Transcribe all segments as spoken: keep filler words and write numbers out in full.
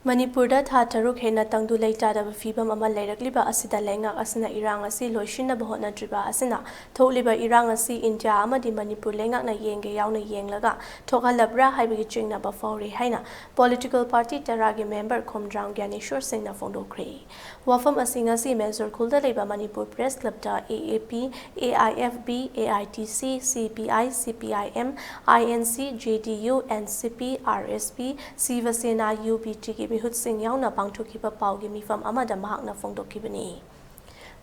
ꯃꯅꯤꯄꯨꯔꯗ ꯊꯥ ꯇꯔꯨꯛ ꯍꯦꯟꯅ ꯇꯪꯗꯨ ꯂꯩꯇꯥꯗꯕ ꯐꯤꯕꯝ ꯑꯃ ꯂꯩꯔꯛꯂꯤꯕ ꯑꯁꯤꯗ ꯂꯩꯉꯥꯛ ꯑꯁꯤꯅ ꯏꯔꯥꯡ ꯑꯁꯤ ꯂꯣꯏꯁꯤꯟꯅꯕ ꯍꯣꯠꯅꯗ꯭ꯔꯤꯕ ꯑꯁꯤꯅ ꯊꯣꯛꯂꯤꯕ ꯏꯔꯥꯡ ꯑꯁꯤ ꯏꯟꯗꯤꯌꯥ ꯑꯃꯗꯤ ꯃꯅꯤꯄꯨꯔ ꯂꯩꯉꯥꯛꯅ ꯌꯦꯡꯒꯦ ꯌꯥꯎꯅ ꯌꯦꯡꯂꯒ ꯊꯣꯛꯍꯜꯂꯕ꯭ꯔꯥ ꯍꯥꯏꯕꯒꯤ ꯆꯤꯡꯅꯕ ꯐꯥꯎꯔꯤ ꯍꯥꯏꯅ political party ꯇꯔꯥꯒꯤ member ꯈꯣꯝꯗ꯭ꯔꯥꯝ ꯒ꯭ꯌꯥꯅꯦꯁꯣꯔ ꯁꯤꯡꯅ ꯐꯣꯡꯗꯣꯛꯈ꯭ꯔꯦ꯫ ꯋꯥꯐꯝ ꯑꯁꯤ ꯉꯁꯤ ꯃꯦꯖꯣꯔ ꯈꯨꯜꯗ ꯂꯩꯕ Manipur Press Clubꯇ A A P, A I F B, A I T C, C P I, C P I M, I N C, J D U, N C P, R S P, ꯁꯤꯕ ꯁꯦꯅꯥ, U B Tꯒꯤ ꯃꯤꯍꯨꯠꯁꯤꯡ ꯌꯥꯎꯅ ꯄꯥꯡꯊꯣꯛꯈꯤꯕ ꯄꯥꯎꯒꯤ ꯃꯤꯐꯝ ꯑꯃꯗ ꯃꯍꯥꯛꯅ ꯐꯣꯡꯗꯣꯛꯈꯤꯕꯅꯤ꯫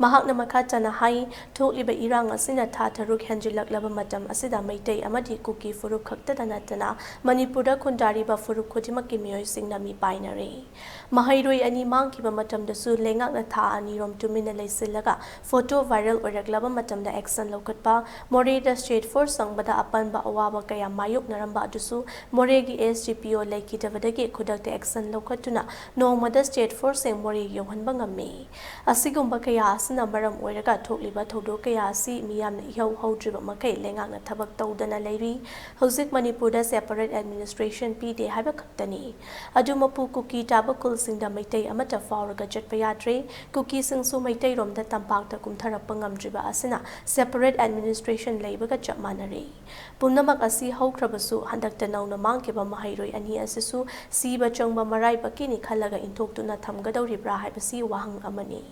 ꯃꯍꯥꯛꯅ ꯃꯈꯥ ꯇꯥꯅ ꯍꯥꯏ, ꯊꯣꯛꯂꯤꯕ ꯏꯔꯥꯡ ꯑꯁꯤꯅ ꯊꯥ ꯇꯔꯨꯛ ꯍꯦꯟꯖꯤꯜꯂꯛꯂꯕ ꯃꯇꯝ ꯑꯁꯤꯗ ꯃꯩꯇꯩ ꯑꯃꯗꯤ ꯀꯨꯀꯤ ꯐꯨꯔꯨꯞ ꯈꯛꯇꯗ ꯅꯠꯇꯅ ꯃꯅꯤꯄꯨꯔꯗ ꯈꯨꯟꯗꯥꯔꯤꯕ ꯐꯨꯔꯨꯞ ꯈꯨꯗꯤꯡꯃꯛꯀꯤ ꯃꯤꯑꯣꯏꯁꯤꯡꯅ ꯃꯤꯄꯥꯏꯅꯔꯦ꯫ ꯃꯍꯩꯔꯣꯏ ꯑꯅꯤ ꯃꯥꯡꯈꯤꯕ ꯃꯇꯝꯗꯁꯨ ꯂꯩꯉꯥꯛꯅ ꯊꯥ ꯑꯅꯤꯔꯣꯝ ꯇꯨꯃꯤꯟꯅ ꯂꯩꯁꯤꯜꯂꯒ photo viral ꯑꯣꯏꯔꯛꯂꯕ ꯃꯇꯝꯗ action ꯂꯧꯈꯠꯄ, ꯃꯣꯔꯦꯗ state force ꯆꯪꯕꯗ ꯑꯄꯟꯕ ꯑꯋꯥꯕ ꯀꯌꯥ ꯃꯥꯌꯣꯛꯅꯔꯝꯕ ꯑꯗꯨꯁꯨ ꯃꯣꯔꯦꯒꯤ S D P O ꯂꯩꯈꯤꯗꯕꯗꯒꯤ ꯈꯨꯗꯛꯇ action ꯂꯧꯈꯠꯇꯨꯅ ꯅꯣꯡꯃꯗ state forceꯁꯤꯡ ꯃꯣꯔꯦ ꯌꯧꯍꯟꯕ ꯉꯝꯃꯤ꯫ ꯑꯁꯤꯒꯨꯝꯕ ꯀꯌꯥ ꯑꯁꯤꯅ ꯃꯔꯝ ꯑꯣꯏꯔꯒ ꯊꯣꯛꯂꯤꯕ ꯊꯧꯗꯣꯛ ꯀꯌꯥ ꯑꯁꯤ ꯃꯤꯌꯥꯝꯅ ꯏꯍꯧ ꯍꯧꯗ꯭ꯔꯤꯕ ꯃꯈꯩ ꯂꯩꯉꯥꯛꯅ ꯊꯕꯛ ꯇꯧꯗꯅ ꯂꯩꯔꯤ꯫ ꯍꯧꯖꯤꯛ ꯃꯅꯤꯄꯨꯔꯗ separate administration ꯄꯤꯗꯦ ꯍꯥꯏꯕ ꯈꯛꯇꯅꯤ꯫ ꯑꯗꯨ ꯃꯄꯨ ꯀꯨꯀꯤ ꯇꯥꯕ ꯈꯨꯜꯁꯤꯡꯗ ꯃꯩꯇꯩ ꯑꯃꯠꯇ ꯐꯥꯎꯔꯒ ꯆꯠꯄ ꯌꯥꯗ꯭ꯔꯦ꯫ ꯀꯨꯀꯤꯁꯤꯡꯁꯨ ꯃꯩꯇꯩꯔꯣꯝꯗ ꯇꯝꯄꯥꯛꯇ ꯀꯨꯝꯊꯔꯛꯄ ꯉꯝꯗ꯭ꯔꯤꯕ ꯑꯁꯤꯅ separate administration ꯂꯩꯕꯒ ꯆꯞ ꯃꯥꯟꯅꯔꯦ꯫ ꯄꯨꯝꯅꯃꯛ ꯑꯁꯤ ꯍꯧꯈ꯭ꯔꯕꯁꯨ, ꯍꯟꯗꯛꯇ ꯅꯧꯅ ꯃꯥꯡꯈꯤꯕ ꯃꯍꯩꯔꯣꯏ ꯑꯅꯤ ꯑꯁꯤꯁꯨ ꯁꯤꯕ ꯆꯪꯕ ꯃꯔꯥꯏꯕꯛꯀꯤꯅꯤ ꯈꯜꯂꯒ ꯏꯟꯊꯣꯛꯇꯨꯅ ꯊꯝꯒꯗꯧꯔꯤꯕ꯭ꯔꯥ ꯍꯥꯏꯕꯁꯤ ꯋꯥꯍꯪ ꯑꯃꯅꯤ꯫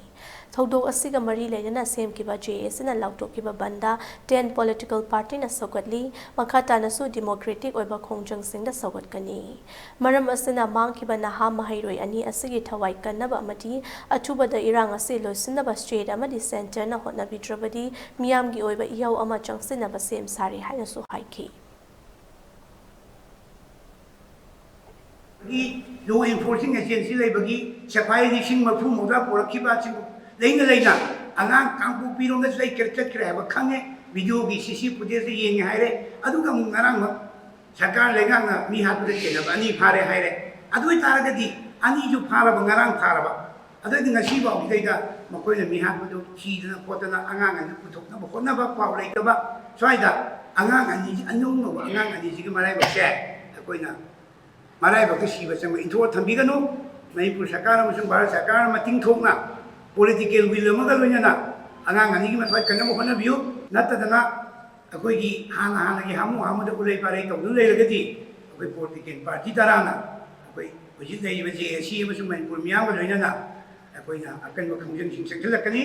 ꯊꯧꯗꯣꯛ ꯑꯁꯤꯒ ꯃꯔꯤ ꯂꯩꯅꯅ ꯁꯦꯝꯈꯤꯕ J A Cꯅ ꯂꯥꯎꯊꯣꯛꯈꯤꯕ bandh ten political partyꯅ ꯁꯧꯒꯠꯂꯤ꯫ ꯃꯈꯥ ꯇꯥꯅꯁꯨ democratic ꯑꯣꯏꯕ ꯈꯣꯡꯖꯪꯁꯤꯡꯗ ꯁꯧꯒꯠꯀꯅꯤ꯫ ꯃꯔꯝ ꯑꯁꯤꯅ ꯃꯥꯡꯈꯤꯕ ꯅꯍꯥ ꯃꯍꯩꯔꯣꯏ ꯑꯅꯤ ꯑꯁꯤꯒꯤ ꯊꯋꯥꯏ ꯀꯟꯅꯕ ꯑꯃꯗꯤ ꯑꯊꯨꯕꯗ ꯏꯔꯥꯡ ꯑꯁꯤ ꯂꯣꯏꯁꯤꯟꯅꯕ state ꯑꯃꯗꯤ centreꯅ ꯍꯣꯠꯅꯕꯤꯗ꯭ꯔꯕꯗꯤ ꯃꯤꯌꯥꯝꯒꯤ ꯑꯣꯏꯕ ꯏꯍꯧ ꯑꯃ ꯆꯪꯁꯤꯟꯅꯕ ꯁꯦꯝ ꯁꯥꯔꯤ ꯍꯥꯏꯅꯁꯨ ꯍꯥꯏꯈꯤ꯫ ꯒꯤ law enforcing agency ꯂꯩꯕꯒꯤ ꯁꯤꯐꯥꯏ ꯂꯤꯁꯤꯡ ꯃꯔꯐꯨ ꯃꯧꯗ꯭ꯔꯥ ꯄꯨꯔꯛꯈꯤꯕ ꯑꯁꯤꯕꯨ ꯂꯩꯅ ꯂꯩꯅ ꯑꯉꯥꯡ ꯀꯥꯡꯄꯣꯛꯄꯤꯔꯣꯝꯗ ꯆꯠꯈ꯭ꯔꯦ, ꯆꯠꯈ꯭ꯔꯦ ꯍꯥꯏꯕ ꯈꯪꯉꯦ, videoꯒꯤ C C footageꯇ ꯌꯦꯡꯉꯦ ꯍꯥꯏꯔꯦ꯫ ꯑꯗꯨꯒ ꯑꯃꯨꯛ ꯉꯔꯥꯡꯃꯛ ꯁꯔꯀꯥꯔ ꯂꯩꯉꯥꯛꯅ ꯃꯤ ꯍꯥꯠꯄꯗ ꯆꯦꯟꯅꯕ ꯑꯅꯤ ꯐꯥꯔꯦ ꯍꯥꯏꯔꯦ꯫ ꯑꯗꯨ ꯑꯣꯏꯇꯥꯔꯒꯗꯤ ꯑꯅꯤꯁꯨ ꯐꯥꯔꯕ, ꯉꯔꯥꯡ ꯐꯥꯔꯕ, ꯑꯗꯨꯗꯤ ꯉꯁꯤꯐꯥꯎꯁꯤꯗꯩꯗ ꯃꯈꯣꯏꯅ ꯃꯤ ꯍꯥꯠꯄꯗꯨ ꯊꯤꯗꯅ ꯈꯣꯠꯇꯅ ꯑꯉꯥꯡ ꯑꯅꯤ ꯄꯨꯊꯣꯛꯅꯕ ꯍꯣꯠꯅꯕ ꯄꯥꯎ ꯂꯩꯇꯕ, ꯁ꯭ꯋꯥꯏꯗ ꯑꯉꯥꯡ ꯑꯅꯤꯁꯤ, ꯑꯅꯧꯅꯧꯕ ꯑꯉꯥꯡ ꯑꯅꯤꯁꯤꯒꯤ ꯃꯔꯥꯏꯕꯛꯁꯦ ꯑꯩꯈꯣꯏꯅ ꯃꯔꯥꯏꯕꯛꯇ ꯁꯤꯕ ꯆꯪꯕ ꯏꯟꯊꯣꯛꯑ ꯊꯝꯕꯤꯒꯅꯨ꯫ ꯃꯅꯤꯄꯨꯔ ꯁꯔꯀꯥꯔ ꯑꯃꯁꯨꯡ ꯚꯥꯔꯠ ꯁꯔꯀꯥꯔ ꯃꯇꯤꯡ ꯊꯣꯛꯅ political will ꯑꯃꯒ ꯂꯣꯏꯅꯅ ꯑꯉꯥꯡ ꯑꯅꯤꯒꯤ ꯃꯊ꯭ꯋꯥꯏ ꯀꯟꯅꯕ ꯍꯣꯠꯅꯕꯤꯌꯨ꯫ ꯅꯠꯇꯗꯅ ꯑꯩꯈꯣꯏꯒꯤ ꯍꯥꯟꯅ ꯍꯥꯟꯅꯒꯤ ꯍꯥꯃꯨ ꯍꯥꯃꯨꯗ ꯎꯂꯩ ꯄꯥꯔꯩ ꯇꯧꯗꯨꯅ ꯂꯩꯔꯒꯗꯤ ꯑꯩꯈꯣꯏ political party ꯇꯔꯥꯅ ꯑꯩꯈꯣꯏ ꯍꯧꯖꯤꯛ ꯂꯩꯔꯤꯕ J A C ꯑꯃꯁꯨꯡ ꯃꯅꯤꯄꯨꯔ ꯃꯤꯌꯥꯝꯒ ꯂꯣꯏꯅꯅ ꯑꯩꯈꯣꯏꯅ ꯑꯀꯟꯕ ꯈꯣꯡꯖꯪꯁꯤꯡ ꯆꯪꯁꯤꯜꯂꯛꯀꯅꯤ꯫